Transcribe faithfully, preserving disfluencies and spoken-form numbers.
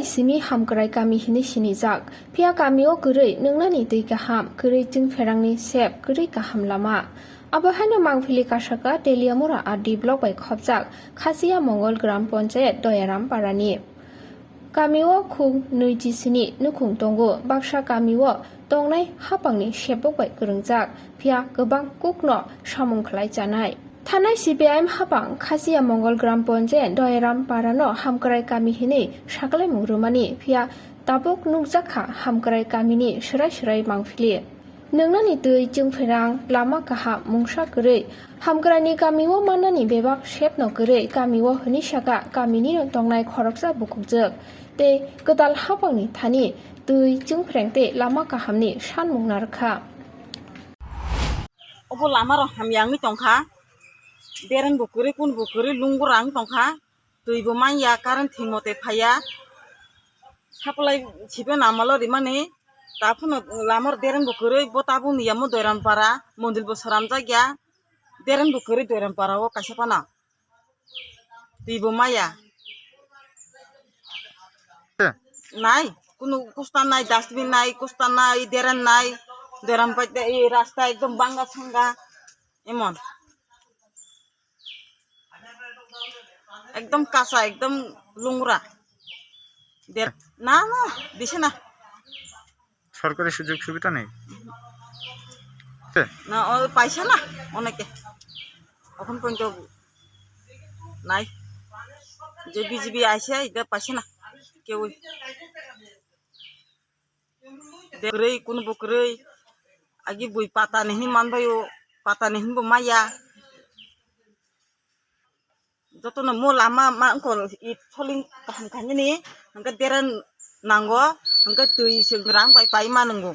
Simi Hamkrai kami hinwi sinijak. Phiya kamio kwrwi nwngnani twi kaham, kwrwi chwngpherangni sep, kwrwi kaham lama. Abo haino Mangphili Kasaka Teliamura R D block bai khopjak Khasiya Mongol Gram Panchayat Doyaram Parani. Kamio khung nwi chisini nukhung tongo, baksa kamio tongnai hapangni sepbok bai kwrwngjak, phiya kwbang kukno samung khlai chanai. Thanai C P I M hapang Khasiya Mongol Gram Panchayat Doyaram Parano Hamkrai kami hinwi saklaimung rwmani, phiya tabuk nukjakha Hamkrai kamini swrai swrai Mangphili. Nwngnani twi chwngpherang lama kaham mungsa kwrwi Hamkraini kamio mannani bebak sepno kwrwi kamio hwnwi saka kamini tongnai khoroksa bukukjwk tei kwtal hapangni thani twi chwngpherang tei lama kahamni sanmung narwkha. Obo lama rok hamya wngwi tongkha, deren bo kwrwi, kun bo kwrwi, lungra wng tongkha, twi bo manya, current thwng mote phaiya, supply sibe namalo rimani, taphano lama rok deren bo kwrwi, bo tabukni yamo Doiram para, mondil bo swnamjak ya, deren bo kwrwi Doiram para o kaisa phano. Twi bo maya. Nai, kunu kusta nai, dustbin nai, kusta nai, deren nai, doram pai de, e rasta ekdom banga sanga, emon. Ekdom kasa, ekdom lungra. Der, na, na, dise na. সরকারি সুযোগ সুবিধা নেই? না, ও পাইছে না অনেকে, এখন পর্যন্ত নাই। যে বিজেপি আইছে, এটা পাইছে না কেউ। Kwrwi, kun bo kwrwi, agi bui pata ni hini man bai o, pata ni hini bo maya. Jotono mo lama ma wngkha, i soling kaham khaimani, hwnkhe deren nango, hwnkhe twi se rang bai pai ma nwngo.